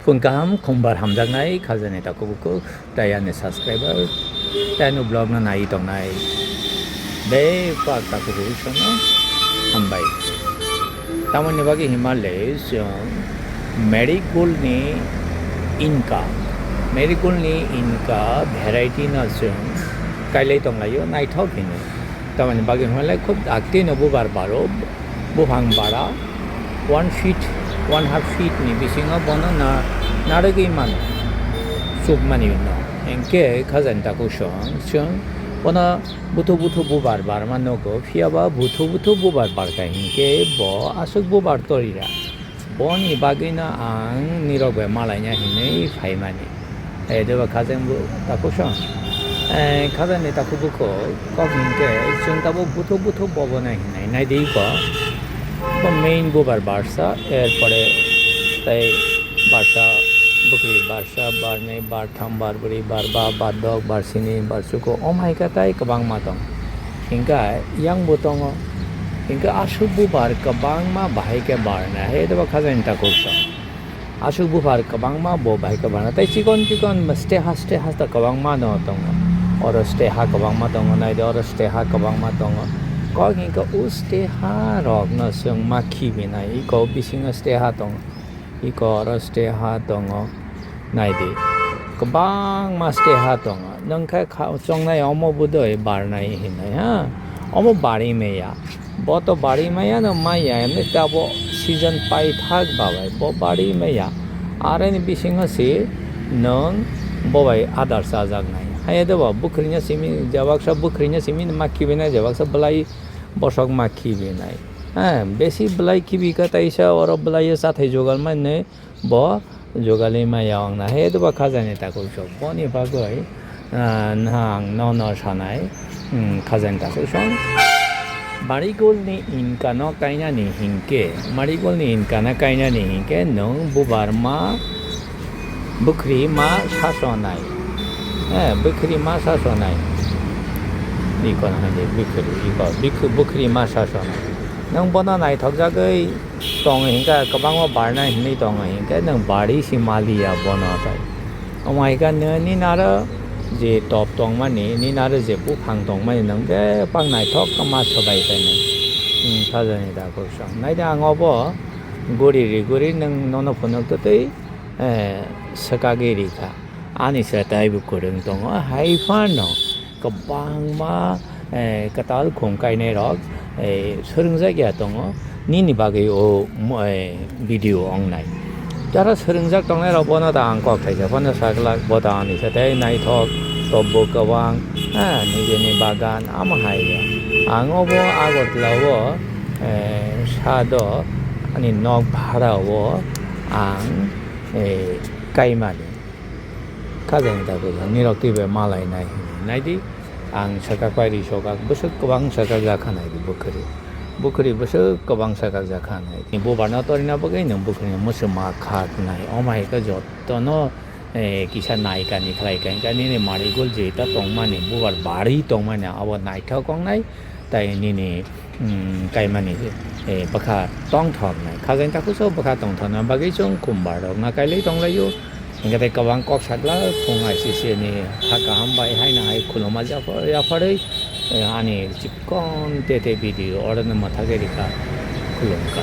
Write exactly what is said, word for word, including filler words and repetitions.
Phung kaham, khumbar hamjaknai khajani takhuk bukhuk, tei ani subscriber, tei ani vlog no nai tongnai bebak takhuk bukhuk no hambai. Tamoni bagwi hima le chwng marigold ni inka, marigold ni inka variety no chwng kailai tonglaio, naithok hinwi. Tamoni bagwi hwnle khub dakti no bubar baro, buphang bara one feet, one half feet ni bisingo bono na narwgwi mano, chukmani no. Hinkhe khajani takhuk song chwng bono buthu buthu bubar barma nogo, phiyaba buthu buthu bubar barkha hinkhe bo aswk bubar torira. Boni bagwino ang nirok bai malaina hinwi phaimani. Eh, deba khajang bu takhuk song. Eh, khajani takhuk bukhuk kok hinkhe chwng tabuk buthu buthu bobo nai hinai. Naidi ko. Bo main bubar barsa, er pore tei barsa, bwkhri barsa, barnai, bartham, barbri, barba, bardok, barsini, barsuko, om hai khe tei kwbangma tong. Hinkhe yang bo tongo. Hinkhe aswk bubar kwbangma bahai khe barnai. Hai deba khajani takhuk song. Aswk buphar kwbangma bo bahai kwbangma. Tei chikon chikon steha steha ta kwbangma no tongo. Oro steha kwbangma tongo, naidi oro steha kwbangma tongo. Kok hinkhe o steha rok no chwng ma khibinai. Iko bisingo steha tongo. Iko oro steha tongo. Naidi. Kwbangma steha tongo. Nwng khe kha-, chongnai omo budoi barnai hinwi, ha? Omo bari maya. Bo to bari maya no maya, emni ta bo season pai thak ba bai, bo bari maya. Are ni bisingo si nwng bo bai adar chajaknai. Haiya de bo bwkhwrino simi, jabaksa bwkhwrino simi ma khibinai, jabaksa bwlai bosok ma khibinai. Ha, besi bwlai khibi kha taisa oro bwlai o chathai jogal mani. Bo jogali maya wng na he doba khajani takhuk sok. Boni bagwi, ah, nang nono sanai, hmm, khajani takhuk sok. Marigold ni inka no kainani hinkhe, marigold ni inka no kainani hinkhe nwng bubar ma bwkhri ma sasonai. Eh, bwkhri ma sasonai. Iko no hwnwi bwkhri, iko bwkh-, bwkhri ma sasonai. Nwng bono naithok jagwi tongo hinkhe kwbangma barnai hinwi tongo hinkhe nwng bari si maliya bono tai. Omo hai khe nini naro je top tongmani, nini naro je buphang tongmani nwng bebak naithok khe ma swbai khe nwng, hmm, sajani da kosong. Naidi ang obo guri ri guri nwng nono phunuk twtwi, eh, swkagwi rikha. Ani se taibo kwrwng tongo, hai phano kwbangma, eh, kwtal khum kainai rok, eh, swrwngjak ya tongo, nini bagwi o mo-, eh, video wngnai. Jara swrwngjak tongnai rok bono da ang kok thaisa phano saglak, bo da ani se tei naithok, topbo kwbang, ha, nijeni bagan, amo hai ya. Ang obo Agartala o, eh, sado ani nok bhara o ang, eh, kaimani. Khajani takhuk sok, nirok twi bai malainai hinwi. Naidi, ang swkak pai ri sokak, bwswk kwbang swkak jakha naidi bwkhwrwi. Bwkhwrwi bwswk kwbang swkak jakha naidi. Bubar no torina bagwi nwng bwkhwrwi no mwswk ma khak nai. Omo hai khe jotono, eh, kisa nai kani khlai kani kani ni marigold je ta tongmani, bubar bari tongmani, abo naithok wngnai. Tai nini, mm, kaimani, eh, bwkha tongthok nai. Khajani takhuk sok bwkha tongthok na bagwi chwng kumbar rok na kailai tonglaio. Hinkhe tei kwbang kok sakla khung I C C ni ha kaham bai haino hai khuluma japha-, yapharwi, eh, ani chikon tete video oro no mwthagwi rikha khulumkha.